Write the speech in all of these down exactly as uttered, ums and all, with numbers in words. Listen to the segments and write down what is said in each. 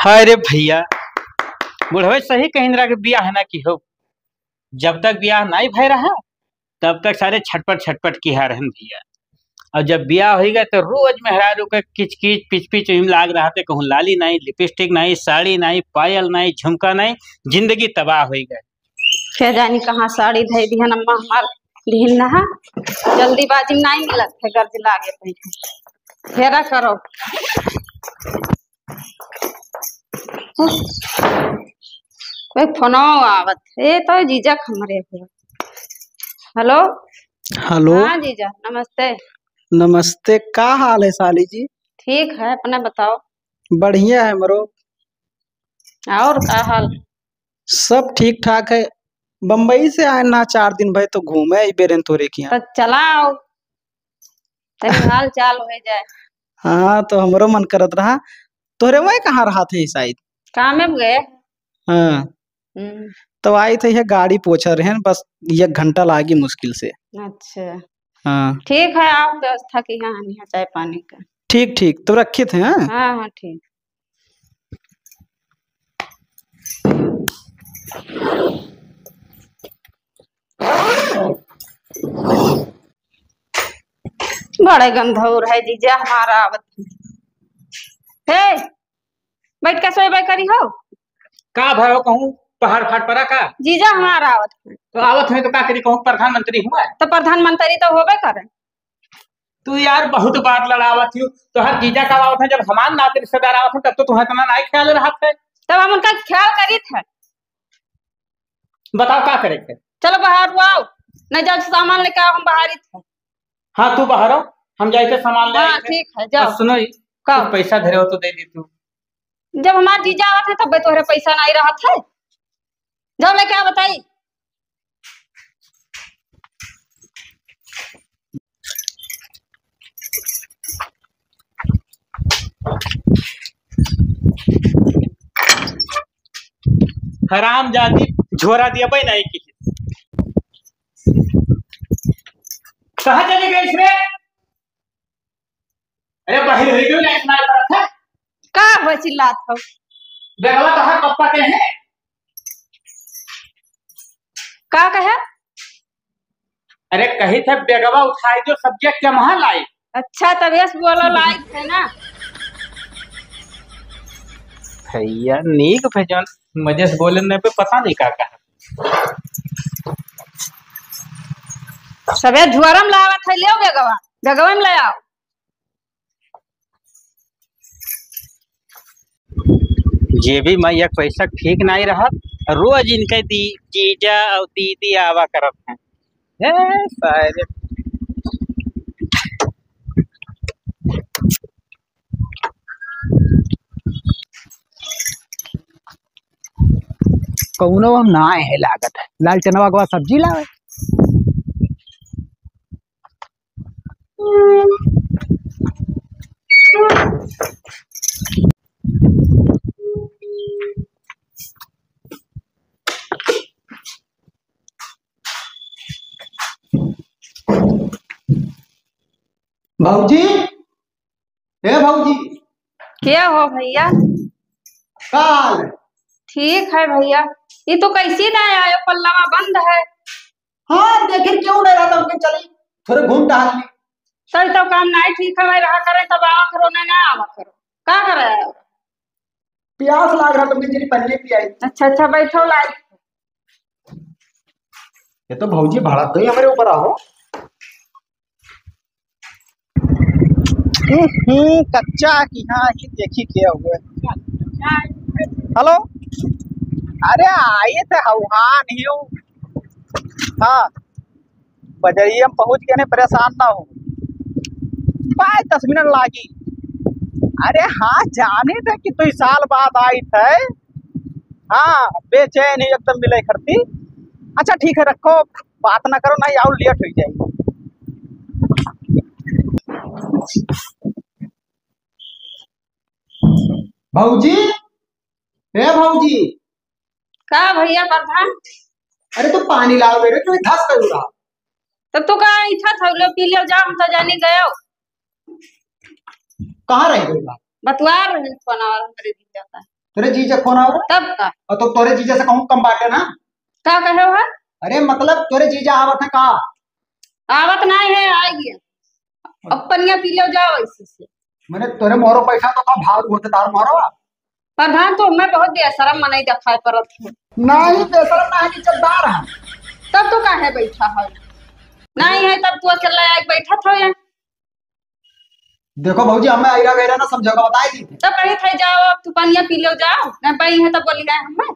हाय रे भइया, बुढ़वे सही कहिन रहा कि बियाह ना किहो। जब तक बियाह नाई भय रहा, तब तक सारे छटपट छटपट किहा रहन भइया। और जब बियाह होइ गए तो रोज मेहरारू के किचकिच पिचपिच ओहिम लाग रहा थे, कहूँ लाली नाई, लिपस्टिक नाई, साड़ी नाई, पायल नाई, झुमका नाई, जिंदगी तबाह होइ गए। के जानी कहाँ साड़ी धइ दिहन अम्मा हमार, दिहन नहा, जल्दीबाजी में नाई मिलत है, गर्ज लागे पे। हेरा करो। कोई फोनो आवत है, तो जीजा हमरे हो। हेलो। हेलो। हाँ जीजा, नमस्ते। नमस्ते, का हाल है साली जी? ठीक है, अपने बताओ। बढ़िया है मरो। और का हाल? सब ठीक ठाक है। बम्बई से आए ना, चार दिन भय तो घूमे आई बेरेन तोरे किहाँ। तो चला आओ, तनी हाल चाल हो जाए। हाँ, तो हमरो मन करत रहा। तोहरे वही कहाँ रहा थे शायद? काम में गए। हाँ। हम्म। तो आई थे, ये गाड़ी पोछा रहे हैं, बस एक घंटा लागी मुश्किल से। अच्छा। हाँ। ठीक है, आओ व्यवस्था की यहाँ, यहाँ चाय पानी का। ठीक, ठीक, तो रखित है, हाँ? हाँ, हाँ, ठीक। बड़े गंधौर है जीजा हमारा आवत। हे, बैठ के सोएबे करी हो? का भयो कहूँ, पहाड़ फाट पड़ा का? जीजा हमारा आवत है। तो आवत है तो का करी कहूँ, प्रधानमंत्री हुआ है। तो प्रधानमंत्री तो होबे करे। तू यार बहुत बात लड़ावत हूँ, तो हर जीजा का आवत है, जब हमार नाते रिश्तेदार आवत है तब तो तुम्हें इतना नाई ख्याल रहत है। तब हम उनका ख्याल करीत है। बताओ का करे के? चलो बाहर आओ, नहीं जाओ सामान लेके आओ, हम बाहर ही थे। हाँ, तू बाहर आओ, हम जाए के सामान ले हाँ, आए थे। ठीक है, जाओ। और सुनो, ई का? कुछ पैसा धरे हो तो दे दी तू। जब हमार जीजा आवत है तब तोहरे पैसा नहीं रहत है, जाओ लेके आ बताई। हराम जादी झोरा दिया भाई नहीं की। कहाँ चली गई इसमें? अरे बाहर हो गई ना, इतना करत है। का हो चिल्लात हो? बेगवा तो हर पप्पा के हैं। का कहे? अरे कही थे बेगवा उठाई जो सब्जेक्ट के वहां लाई। अच्छा तब यस बोलो लाई थे ना। भैया नीक भजन मजे से बोले नहीं पे पता नहीं का कहा। सबे झुआरम लावत है, ले बेगवा, बेगवा में ले आओ। जे भी माई एक पैसा ठीक नहीं रहत, रोज इनके दी, जीजा और दीदी आवा करत हैं। ए, सारे। कौनो हम ना आए हैं लागत है। लाल चनवा के बाद सब्जी लावे। भौजी, हे भौजी। क्या हो भैया? का हाल है? ठीक है भैया। ये तो कैसी ना आयो, पल्लवा बंद है। हाँ, देखिर क्यों नहीं रहा था, उनके चली थोड़े घूम टहल ली। तो, तो काम नहीं ठीक है, मैं रहा करे तब आवा करो, नहीं, नहीं आवा करो। का करे? प्यास लाग रहा तो मैं तेरी पन्नी पियाई। अच्छा, अच्छा, बैठो लाई। ये तो भौजी भड़क गई हमारे ऊपर, आहो। हम्म, कच्चा की हाँ ही देखी के हुए। हेलो, अरे आइए तो हौहान ही हूँ। हाँ, बजरिया में पहुँच गए, नहीं परेशान ना हो, पाँच दस मिनट लागी। अरे हाँ, जाने थे कि तू साल बाद आई थे। हाँ, बेचैन ही एकदम मिले करती। अच्छा ठीक है, रखो, बात ना करो, नहीं और लेट हो जाएगी। भौजी, ए भौजी। का भैया प्रधान? अरे तू पानी लाओ मेरे, तू धस कर उड़ा। तो तू का इच्छा था, लो पी लियो, जा, हम तो जानी गयो। कहाँ रह गई बात? बतवा रहे हैं फोन और हमरे जीजा का। तोरे जीजा फोन आवा? तब का? और तो तोरे जीजा से कहूँ कम बाटे ना? का कहे हो? अरे मतलब तोरे जीजा आवत है का? आवत नहीं है, आ गया। अब पनिया पी लो जाओ ऐसे से। मैंने तोरे मोरो पैसा तो का भाव होते तार मोरो। प्रधान तो मैं बहुत बेशरम मनई दिखाई पड़त है। नहीं बेशरम नहीं, इज्जतदार है। तब तो काहे बैठा है? नहीं है तब तू अकेला आके बैठा था यहाँ। देखो भौजी, हमें आइरा गैरा ना समझो का बताई दी। तब कही था जाओ, अब तू पनिया पी लो जाओ, ना पाई है तब बोली गए हमें।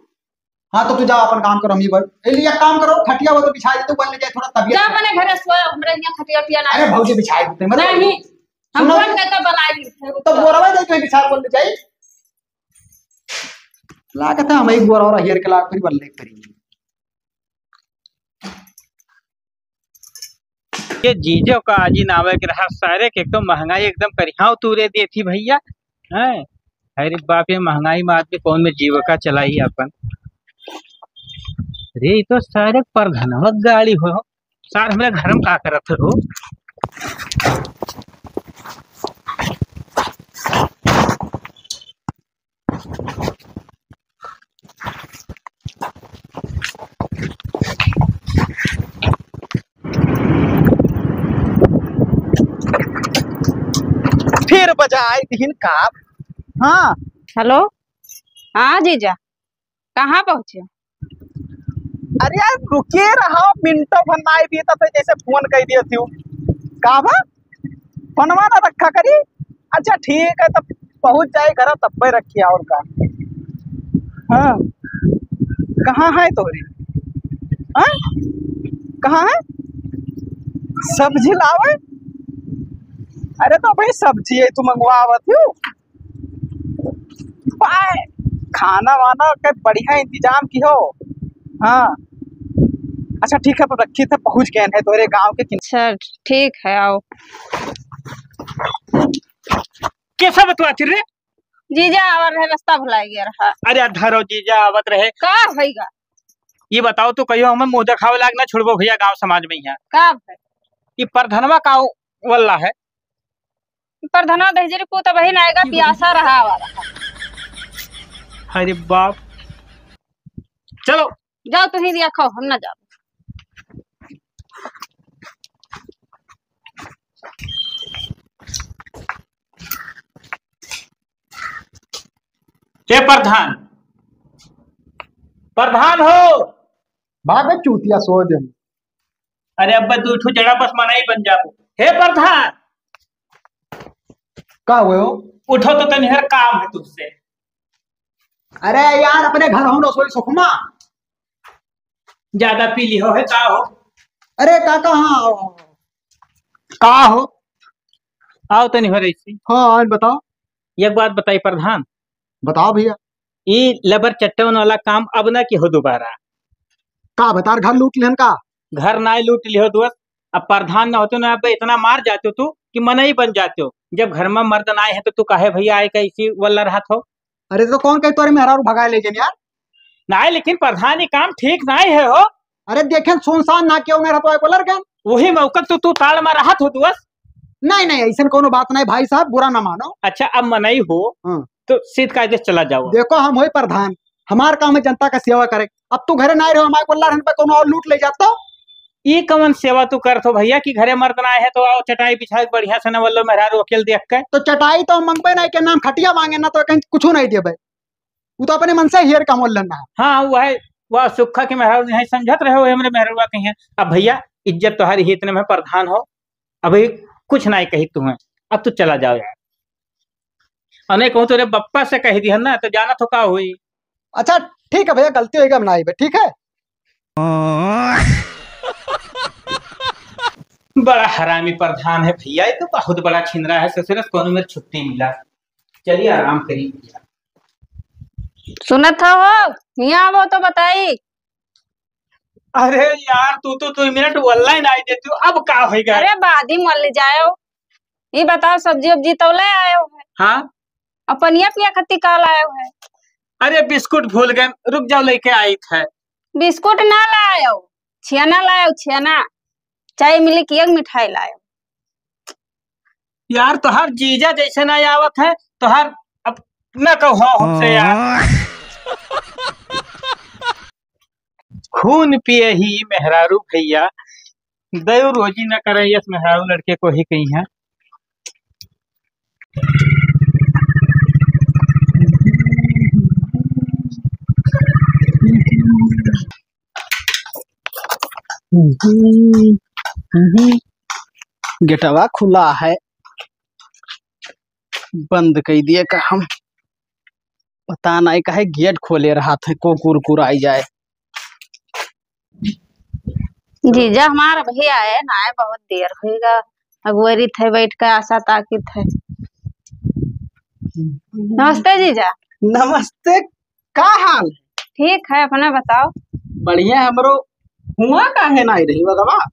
हाँ तो तू जाओ अपन काम करो, हम ही बोल। ए लिए एक काम करो, खटिया वो तो बिछा दे, तू बोल ले जाए थोड़ा तबियत जा खराब। अपने घरे सोए, हमरे यहाँ खटिया उटिया ना अरे है। भौजी बिछाई देते, मतलब नहीं, हम सुनो। फोन करके बुलाई ली थे, रुक तो जाओ। बोरवा दे के बिछा बोल ले जाए। लागत है हम एक बोरा और हेर के लाग फिर बल्ले करेंगे। ये जीजो का आजी नावे के रहा सारे के, एक तो महंगाई एकदम करिहाव तूरे देती भैया। हैं? अरे बाप, ये महंगाई में आदमी कौन में जीविका चलाई अपन। अरे ये तो सारे परधनवा गाड़ी हो। सार हमरे घर में का करत हो? फिर बजाई दिहिन का? हाँ। हेलो, हाँ जीजा, कहाँ पहुँचे? अरे यार, रुके रहो, मिनटो भर नाई बीतत है, जैसे फोन कर दिए थी। का बा? फोनवा ना रखा करी। अच्छा ठीक है, तब पहुँच जाए घर, तब पे रखिए, और का। हाँ, कहाँ है तोरी? हाँ, कहाँ है? सब्जी लावे? अरे तो भाई, सब्जी है, तू मंगवावत हूँ। पाए, खाना वाना के बढ़िया इंतजाम की हो। हाँ, अच्छा ठीक है, पर रखी थे, पहुँच गए हैं तोरे गांव के किन- अच्छा ठीक है, आओ। कैसा बतवाती रे? जीजा आवर है, रास्ता भुलाई गया रहा। अरे धरो, जीजा आवत रहे। का भईगा? ये बताओ तो, कहियो हमें मुँह देखावे लाग ना छोड़बो भैया गांव समाज में यहाँ। का भाई? ये परधनवा का वल्ला है? परधनवा दहिजरी पूत बहिन आएगा, पियासा रहा वाला। अरे बाप, चलो। जाओ तुहीं दिया खाओ, हम ना जाओ। ए प्रधान, प्रधान हो। भाग बे चूतिया, सो दे। अरे अब्बा, दू ठो जड़ा बस मनई बन जाबो। हे प्रधान। का हुए हो? उठो तो तनी हर काम है तुझसे। अरे यार, अपने घर हम रसोई सुखमा। ज्यादा पी लिहो है का हो? अरे काका, हाँ, आओ। का हो? आओ तनी हो रही सी। हाँ, आज बताओ। एक बात बताई प्रधान। बताओ भैया। ई लबर चट्टवन वाला काम अब ना की हो दोबारा। का बतार घर लूट लेन का? घर नाय लूट लिहो दोस्त। अब प्रधान न होते ना, अब इतना मार जाते तू कि मनई बन जाते हो। जब घर में मर्द ना आए हैं तो तू काहे भैया आए का इसी वल्ला रहत हो? अरे तो कौन कहे तोरे मेहरारू भगाए ले गए यार? नाय, लेकिन प्रधान, ये काम ठीक नाय है हो। अरे देखेन सुनसान ना क्यों मेरा तो बोलर गन। वही मौका तो तू ताल में रहत हो दोस्त। नहीं, नहीं, ऐसन कोनो बात नहीं भाई साहब, बुरा ना मानो। अच्छा, अब मनई हो हाँ। तो सीध कायदे से चला जाओ। देखो, हम होई प्रधान, हमार काम है जनता का सेवा करे। अब तू घरे नाय रहो, हमारे बोलर हन पे कोनो और लूट ले जाता। ई कवन सेवा तू करत हो भैया कि घरे मर्द ना है तो आओ चटाई बिछाए बढ़िया से न वल्लो मेहरारू अकेल देख के। तो चटाई तो हम मंगबे नहीं के नाम खटिया मांगे ना तो कहीं कुछ नहीं देबे। वो तो अपने मन से हेर का मोल लेना है। हाँ, वह, वह सुखा के मेहरारू नहीं समझत रहे हो, हमरे मेहरारू कहीं है। अब भैया, इज्जत तोहारी ही इतने में प्रधान हो, अभी कुछ नहीं कही तुम्हें, अब तू चला जाओ यार। अने कहूँ तोरे बप्पा से कह दिहन ना, तो जाना तो का हुई। अच्छा, ठीक है भैया, गलती होइगा, हम ना आइबे, ठीक है? बड़ा हरामी प्रधान है भैया, ये तो बहुत बड़ा छिनरा है, ससुर से कोनो मेरे छुट्टी मिला। चलिए आराम करिए भैया। सुनत हो, हियाँ आवो तो बताई। अरे यार, तू तो दो मिनट online आई देती हो, अब का होइगा? अरे बाद ही मल जाओ। ये बताओ, सब्जी उब्जी तो ले आयो है? हाँ। और पनिया पिया खत्ती का लायो है? अरे बिस्कुट भूल गए, रुक जाओ, लेके आई थे। बिस्कुट ना लायो, छेना लायो, छेना। चाय मिली कि एक मिठाई लायो। यार, तोहार जीजा जैसे ना आवत है, तोहार अब न कहो हमसे यार। खून पिए ही मेहरारू भैया, दयो रोजी न करे यस मेहरारू लड़के को ही कहीं है। गेटवा खुला है, बंद कई दिए का हम। पता नहीं काहे गेट खोले रहत है, कुकुर उकुर आई जाए। जीजा हमार अभी आए ना आए, बहुत देर होइगा। अगुवरित है, बैठ के आशा ताकित है। नमस्ते जीजा। नमस्ते, का हाल? ठीक है, अपने बताओ। बढ़िया है हमरो। हुआ काहे ना आई रही बगवा?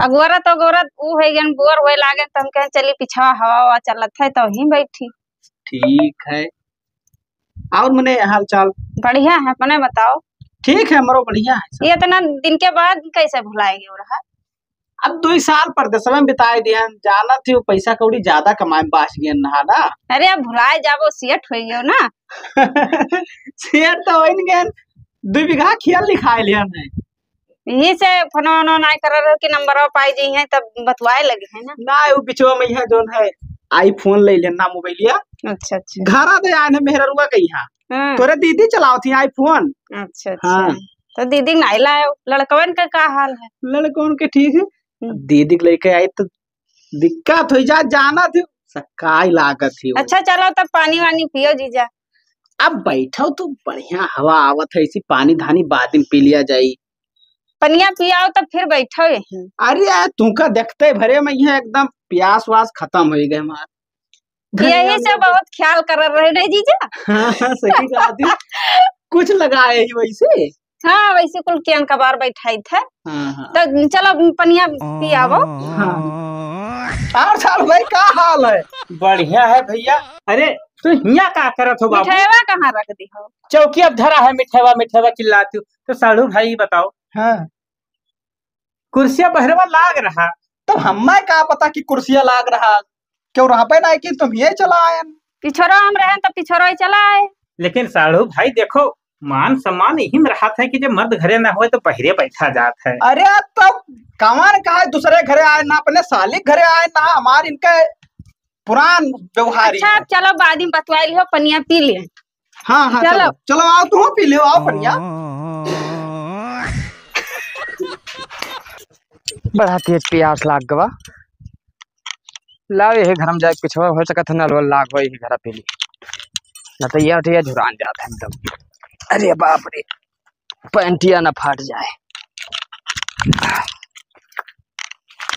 अगुवरत अगुवरत ऊ है गन बोर होए लागे, तो हम कहें चली पिछवा हवा हवा चलत है, तो ही बैठी। ठीक है। और मने हाल चाल? बढ़िया है, अपने बताओ। ठीक है, हमरो बढ़िया है सब। ये इतना दिन के बाद कैसे भुलाए गए रहा? अब दुई साल परदेसवा में बिताए दिहन, जानत ही वो पैसा कौड़ी ज्यादा कमाए में बास गए नहा ना। अरे अब भुलाए जाबो, सेठ हो गयो ना। सेठ तो होइन गए, दुई बीघा खेत लिखाए लिहन है। यही से फोन वोन नाई कर रहे हो कि नंबरवा पाई जी हैं तब बतवाए लगे हैं ना। ना, वो बिचवा में यहाँ जोन है iPhone ले लेना मोबाइलिया। अच्छा अच्छा। घरा दे आए हैं मेहररुआ के यहाँ। हाँ। तोरे दीदी चलावत ही iPhone। अच्छा अच्छा। हाँ। तो दीदी नाई लाए, लड़कवन का का हाल है? लड़कवन के ठीक है। हम्म। दीदी के लेके आई तो दिक्कत हो जा, जाना थी सकाई लागत ही। अच्छा चलो तब पानी वानी पियो जीजा। अब बैठो तो बढ़िया हवा आवत है, इसी पानी धानी बाद में पी लिया जाई। पनिया पियाओ तब फिर बैठो यहीं। अरे यार, तुमका देखते भरे में यहाँ एकदम प्यास वास खत्म हो गए हमार। यही से बहुत ख्याल कर रहे नहीं जीजा। हाँ, हाँ, सही बात है। कुछ लगाए ही वैसे। हाँ, वैसे कुल कियन कबार बैठाई थे। हाँ, हाँ। तो चलो पनिया पियावो। हाँ। और साहब भाई का हाल है? बढ़िया है भैया। अरे तू हिया का करत हो बाबू? मिठाईवा कहाँ रख दी हो? चौकी अब धरा है, मिठाईवा मिठाईवा चिल्लाती हो। तो साढ़ू भाई बताओ। हाँ। कुर्सिया बहरवा लाग रहा। तो हमें का पता कि कुर्सिया लाग रहा, क्यों रहा पे ना कि तुम ये चला आयन। पिछोरो हम रहन तो पिछोरो ही चला आए। लेकिन साढ़ू भाई देखो, मान सम्मान यही में रहत है कि जब मर्द घरे ना होए तो बहरे बैठा जात है। अरे तो कमान कहा है दूसरे घरे आए ना, अपने साली के घरे आए ना, हमार इनके पुरान व्यवहार ही अच्छा, है। अब चलो बाद में बतवाई लिहो, पनिया पी ले। हाँ, हाँ, चलो। चलो, चलो, आओ, तुम पी लो, आओ, बढ़िया। बड़ा तेज प्यास लाग गवा। लाओ, यही घर में जाए, कुछ हो, हो सकत है, नल वल लाग हो, यही घर पी ली। न तो ये उठिया झुरान जात है एकदम। अरे बाप रे, पैंटिया ना फाट जाए।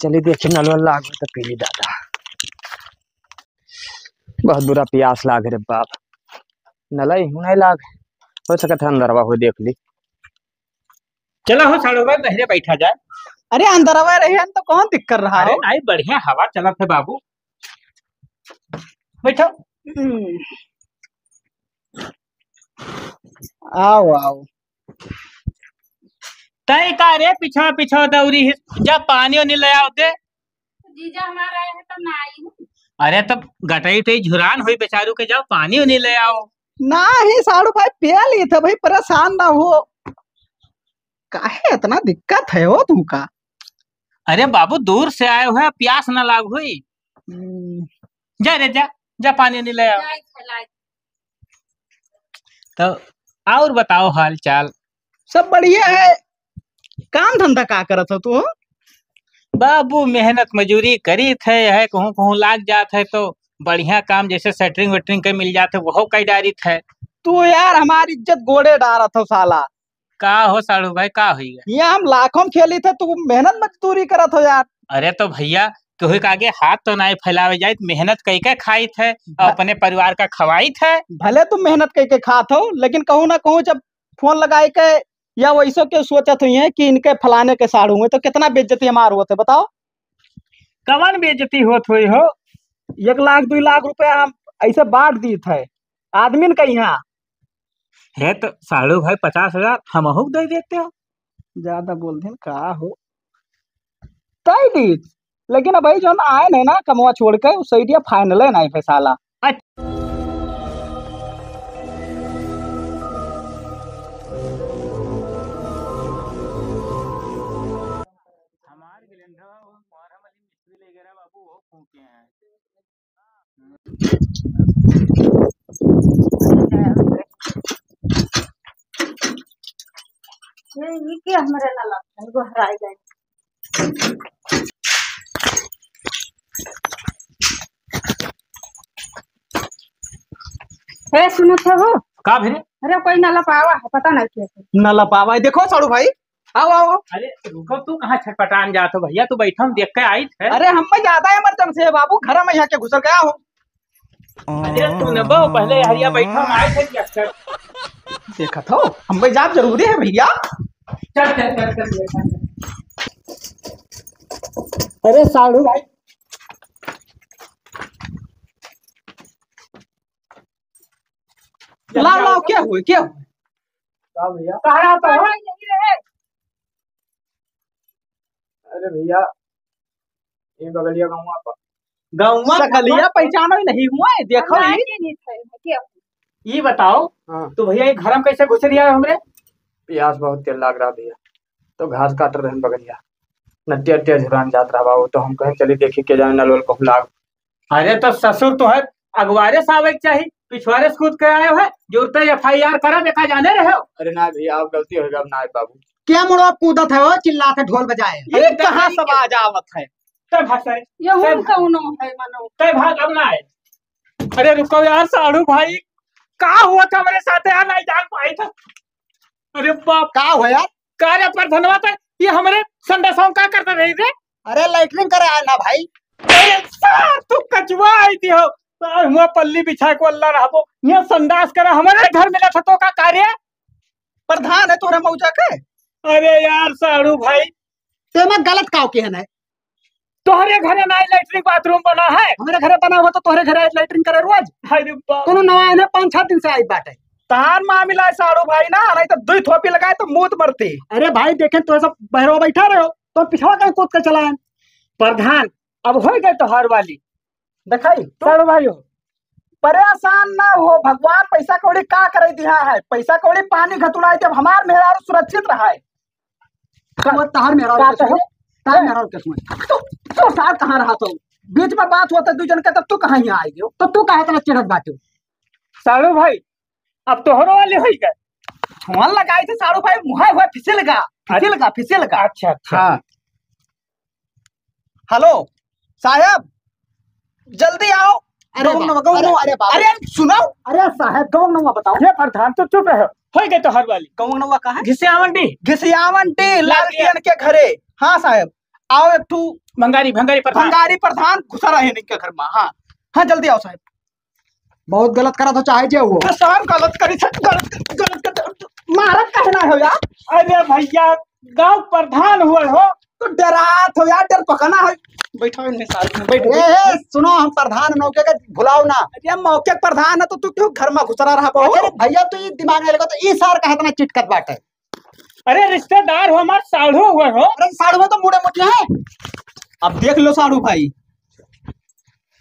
चली देखी, नल वल लाग हो तो पी ली दादा। बहुत बुरा प्यास लाग रे बाप। नलई हूँ नहीं लाग। हो सकत है अंदरवा हो देख ली। चलो हो साढ़ू भाई, बहरे बैठा जाए। अरे अंदरवा रहे हैं तो कौन दिक्कत रहा अरे हो? नहीं, बढ़िया हवा चलत है बाबू। बैठो। हम्म। आओ, आओ। तय का रे, पिछवा पिछवा दौरी है, जा पानी ओनी ले आओ दे। जीजा हमारा आए हैं तो ना आई हूँ। अरे तो गटई टई झुरान हुई बेचारू के, जाओ पानी ओनी ले आओ। नाही साढ़ू भाई, पिया ली था भाई, परेशान ना हो। काहे इतना दिक्कत है हो तुमका? अरे बाबू, दूर से आए हुए, प्यास ना लाग हुई। हम्म। जा रे जा, जा पानी ओनी ले आओ। लाई, लाई। तो और बताओ हाल चाल। सब बढ़िया है। काम धंधा का करत हो तू? बाबू मेहनत मजूरी करीत है, यह कहूँ कहूँ लाग जात है तो बढ़िया काम जैसे सेटरिंग वेटरिंग के मिल जात है, वहो कई डारित है। तू यार हमारी इज्जत गोड़े डारत हो साला। का हो साढ़ू भाई, का हुई है? ये हम लाखों में खेली थे, तू मेहनत मजदूरी करत हो यार। अरे तो भैया, केहू के आगे हाथ तो नहीं फैलावे जाइत, मेहनत कई के खाइत है और भ- अपने परिवार का खवाइत है। भले तुम मेहनत कई के खात हो, लेकिन कहूँ ना कहूँ जब फोन लगाए के या वैसो के सोचत हुई है कि इनके फलाने के साढ़ू में तो कितना बेइज्जती हमार होत है, बताओ। कवन बेइज्जती होत हुई हो? एक लाख, दुई लाख रुपया हम ऐसे बांट दीत है आदमी ने कही, हाँ। है तो साढ़ू भाई, पचास हजार हमहू के दे देते हो। ज्यादा बोल देन का हो? तय दीत। लेकिन अबही जौन आए नहीं ना कमवा छोड़ के, उस idea final है नहीं फैसला। हमार ग्लेंडवा वो मोहरम अली मिस्त्री ले गया बाबू, वो फूके हैं। ये, ये क्या हमारे लाला है, वो हराए गए। ए, सुनो था वो। का भेले? अरे, कोई नलप आवा है, पता नहीं क्या है। नलप आवा है, देखो साड़ू भाई, आओ, आओ, आओ। अरे रुको, तू कहाँ छटपटान जात हो भैया, तू बैठा, हम देख के आई थे। अरे हम में ज्यादा emergency है बाबू, घर में यहाँ के घुसर गया हो। अरे तू न बो, पहले हरिया बैठा, हम आए थे अक्सर। देखा था, हम में जाब जरूरी है भैया। चल, चल, चल, चल, चल। अरे साढ़ू भाई, लाओ, लाओ, क्या हुए, क्या हुए? का भैया? कहाँ रहता हो? कहाँ यही रहे? अरे भैया, ये बगलिया गाँव पर। गाँव सकलिया पहचानो ही नहीं हुआ है, देखो हम ही। आगे नहीं थे, क्या? ये बताओ, हाँ। तो भैया, ये घर में कैसे घुस रिया है हमरे? प्यास बहुत तेज लाग रहा भैया, तो घास काट रहे हैं बगलिया, नटिया नटिया झुरान जात रहा बाबू, तो हम कहे चली देखी के जाने नल वल कहूँ लाग। अरे तो ससुर तोहर अगवारे से आवे के चाही, पिछवारे से कूद के आयो है, जुरते F I R करा, देखा जाने रहे हो। अरे ना भैया, अब गलती हो गया, अब ना आए बाबू। क्या मुड़वा कूदत है वो, चिल्लात है ढोल बजाए? ये अरे कहाँ से आवाज आवत है? तब भाग सारे। ये तब हम कौनो है मनो? तब भाग, अब ना आए। अरे रुको यार साढ़ू भाई, का हुआ था हमारे साथ यार, नहीं जान पाए था। अरे बाप। का हुआ यार? का रे परधनवा था, ये हमारे संडासवा में का करता रही रे? अरे लैट्रिन करे आए ना भाई। अरे सार, तू कचुआ आई थी हो। सार, हुआ पल्ली बिछा को अल्लाह रहबो। यहाँ संडास करा, हमारे घर मिला था तो का कार्य? प्रधान है तोहरे मौजा के? अरे यार साढ़ू भाई, ते में गलत काव के है ना? तोहरे घरे ना लैट्रिन बाथरूम बना है? हमारे घरे बना हुआ तो तोहरे घरे लैट्रिन करे रोज। अरे बाप। कोनो नवा है ना, पाँच छह दिन से आई बाटे। तार मामला है साढ़ू भाई ना, नहीं तो दुई थोपी लगाए तो मूत मरती। अरे भाई देखें तो सब बहरवा बैठा रहे हो, तो पिछवा कहीं कूद के चलाएं। प्रधान, अब हो गए तोहार वाली। देखाई, साढ़ू भाई हो। परेशान ना हो, भगवान पैसा कौड़ी का करे दिया है, पैसा कौड़ी पानी घतुड़ाई, जब हमार मेहरारू सुरक्षित रहा है। वो तहार मेहरारू का के सुने, कहे? तहार मेहरारू के सुने। तू, तू साथ कहाँ रहा तो? बीच में बात होता दू जन के, तब तू कहाँ यहाँ आई हो? तो तू काहे इतना चिढ़त बाटे? साढ़ू भाई, अब तोहरो वाली होई गए। फोन लगाई थे साढ़ू भाई, मुहा हुआ फिसल गा, फिसल गा, फिसल गा। अच्छा, अच्छा। हाँ। हेलो साहब, जल्दी आओ। अरे गौंग बाप, नवा, गौंग अरे, नवा। अरे बाप। अरे सुनो। अरे साहब, गौंग नवा बताओ। हे प्रधान, तू चुप रहो। होई गए तोहर वाली। गौंग नवा का है? घिसियावन डी। घिसियावन डी, लाल लाल किरण के घरे। हाँ साहब, आओ एक ठू भंगारी, भंगारी प्रधान। भंगारी प्रधान घुसा रहे इनके घर में। हाँ, हाँ, जल्दी आओ साहब। बहुत गलत करत हो, चाहे जे हो। तो साहब गलत करी थे, गलत, गलत कर, मारत काहे ना हो यार? अरे भैया, गांव प्रधान हुए हो। तो डरात हो यार, डर पकना है। बैठो इन्हें साथ में, बैठो। ए, ए, सुनो, हम प्रधान मौके के भुलाओ ना। अरे मौके के प्रधान है तो तू क्यों घर में घुसरा रहा बहू? अरे भैया, तू ये दिमाग नहीं लगा तो ये सार का इतना चिटकत बाटे। अरे रिश्तेदार हो, हमार साढ़ू हुए हो। अरे साढ़ू में तो मुड़े मुटिया है। अब देख लो साढ़ू भाई,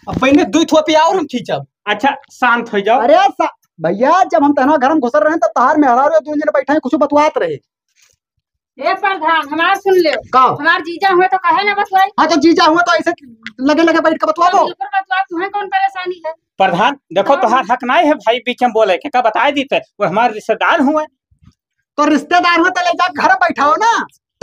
अब पहले दुई थोपी और हम खींचब। अच्छा, शांत हो जाओ। अरे सा-, भैया, जब हम तहना घर में घुसर रहे हैं, तब तहार मेहरारू दोनों जने बैठे हैं, कुछ बतवात रहे। ए प्रधान, हमार सुन ले। का? हमार जीजा हुए तो कहे ना बतवाई। हाँ, तो जीजा हुए तो ऐसे लगे लगे बैठ के बतवा दो। बिल्कुल बतवा, तुम्हें कौन परेशानी है? प्रधान, देखो, हाँ। तोहार हक नहीं है भाई बीच में बोले के, का बताए दीते, वो हमारे रिश्तेदार हुए। तो रिश्तेदार हुए तो ले जा घर बैठाओ ना।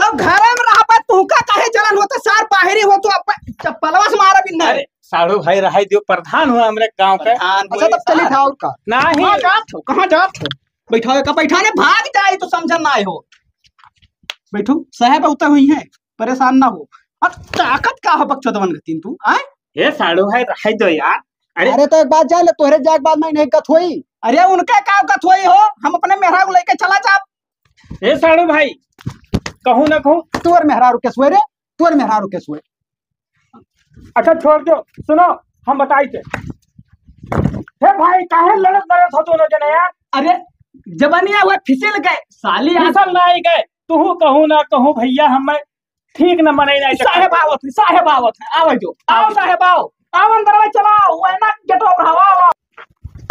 तो घर में रहबा, तुहका काहे जलन होता? सार बाहरी हो तो अपन चप्पलवा से मारा बिन्ना। अरे, साढ़ू भाई रहाई दियो, प्रधान हुआ हमरे गांव के। प्रधान अच्छा, हुए तब चली सार। था और का? नहीं। कहाँ जात हो? कहाँ जात हो? बैठाओ का, बैठाने भाग जाए तो समझन ना आए हो। बैठो, साहब उतर हुई है, परेशान ना हो। अब ताकत का हो बकचोदवन गतीन तू, आए? ए साढ़ू भाई, रहाई दो यार। अरे। अरे तो एक बात जान ले, तोहरे जाए के बाद में इन्हें गत होई। अरे उनके का गत होई हो, हम अपने मेहरारू लेके चला जाब। ए साढ़ू भाई, कहूँ ना कहूँ। तोर मेहरारू के सोए रे, तोर मेहरारू के सोए। अच्छा छोड़ दो, सुनो, हम बताई थे। हे भाई, काहे लड़त लड़त हो दोनों जने यार? अरे जबनिया हुआ फिसल गए, साली आज फिसल ना आई गए, तू कहूँ ना कहूँ भैया, हम ठीक न बने जाए। साहेब आवत है, साहेब आवत है, आवे जो, आओ साहेब, आओ, आओ अंदर में चला, वो है ना, गेटवा पर हवा, हवा।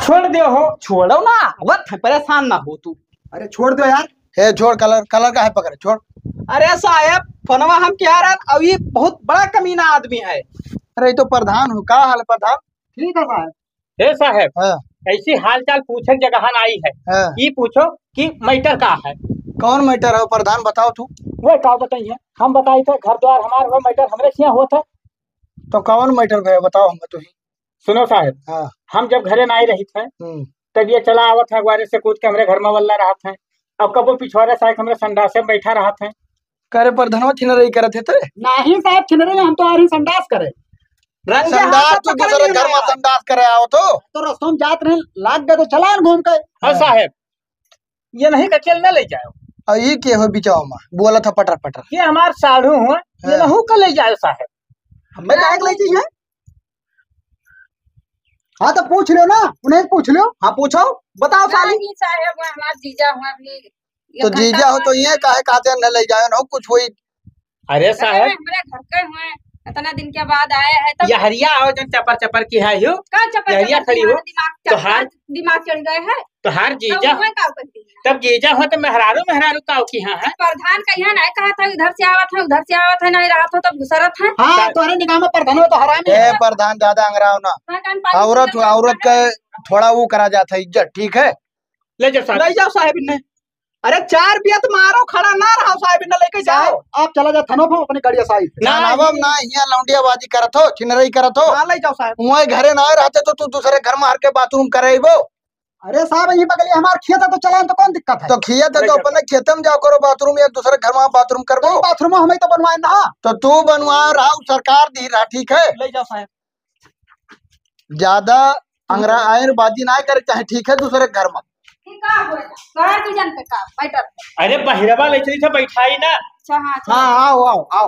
छोड़ दे हो। छोड़ो ना, आवत है, परेशान ना हो तू। अरे छोड़ दो यार। ए, छोड़, कलर, कलर का है पकड़े, छोड़। अरे साहेब, फोनवा हम किहा रहन, अब ये बहुत बड़ा कमीना आदमी है। अरे, ये तो प्रधान हो, का हाल है प्रधान? ठीक है साहेब। हे साहेब, हाँ। ऐसी हालचाल पूछे जगह ना आई है। हाँ। ये पूछो कि मैटर का है। कौन मैटर है प्रधान, बताओ तू। वह का बताइए, हम बताई थे, घर द्वार हमार हो, मैटर हमरे सिया होत है। तो कौन मैटर भैया, बताओ हमें तू ही। सुनो साहेब, हाँ। हम जब घरे ना आई रही थे, हम्म। तब ये चला आवत है अगवारे से कूद के हमरे घर में वल्ला रहत है। अब कबो पिछवारे साहेब हमरे संडासे में बैठा रहत है। करे प्रधानवा छिनरई करत है ते? नहीं साहेब, छिनरई हम तो आ रही संडास करे। रंगे हाथ संडास तो पकड़ दूसरे लिए घर में आया। संडास करे आओ तो। तो रस्तों में जात रहे, लाग गए तो चला घूम के। हाँ साहेब, ये नहीं का खेल न ले जाओ। और ये के हो बिचाओ में? बोला था पटर पटर। ये हमार साढ़ू हुआ, ये हाँ। नहू का ले जाओ साहेब। हमें काहे के ले जाइए? हाँ, तो पूछ लो ना, उन्हें पूछ लो। हाँ, पूछो, बताओ साली। नहीं साहेब, वो हमार जीजा हुआ भी। तो एक घंटा जीजा हो तो बाद ये काहे कहते हैं, न ले जाओ ना, कुछ हुई। अरे अरे, साहेब। हमरे घर के हुए, इतना दिन के बाद आए हैं, तब ये हरिया हो, जो चपर चपर की है, यो। का चपर ये हरिया चपर खड़ी की हो। है? दिमाग तो चढ़, हार दिमाग चढ़ गए है। तो हार तब जीजा। हुए का कर दी? तब जीजा हो तो मेहरारू, मेहरारू का की हाँ है? प्रधान का यहाँ नहीं कहा था, इधर से आवत है, उधर से आवत है, नहीं रहत हो तब घुसरत है। हाँ, तोहरे निगाह में प्रधान हो तो हरामी ए, है। प्रधान ज्यादा अंगराव ना। हाँ, कान पानी औरत, पीला औरत का थोड़ा वो करा जाता है इज्जत, ठीक है? ले जाओ साहब। ले जाओ साहब इन्हें। अरे चार बियत मारो, खड़ा ना रहो साहब, इन्हें लेके जाओ। साहब, आप चला जाओ थाना पर अपने गाड़िया साहब। ना, ना, ना, ना, हियाँ लौंडियाबाजी करत हो, छिनरई करत हो। हाँ, ले जाओ साहब। वहीं घरे ना रहते तो तू दूसरे घर में हर के बाथरूम करे अइबो। अरे साहब, यही बगलिया हमार खेत है तो चलान तो कौन दिक्कत है? तो खेत है तो अपने खेत में जाओ करो बाथरूम, या दूसरे घर में बाथरूम करबो। तो बाथरूम हमें तो बनवाए ना। तो तू बनवा रहा, सरकार दी रहा, ठीक है? ले जाओ साहब। ज्यादा अंगरा आयरबाजी ना करे, चाहे ठीक है दूसरे घर में। ये का होएगा? बाहर की जन पे का? बैठल। अरे बहिरवा ले चली थे बैठाई ना। अच्छा, हाँ, अच्छा। हाँ, आओ, आओ, आओ।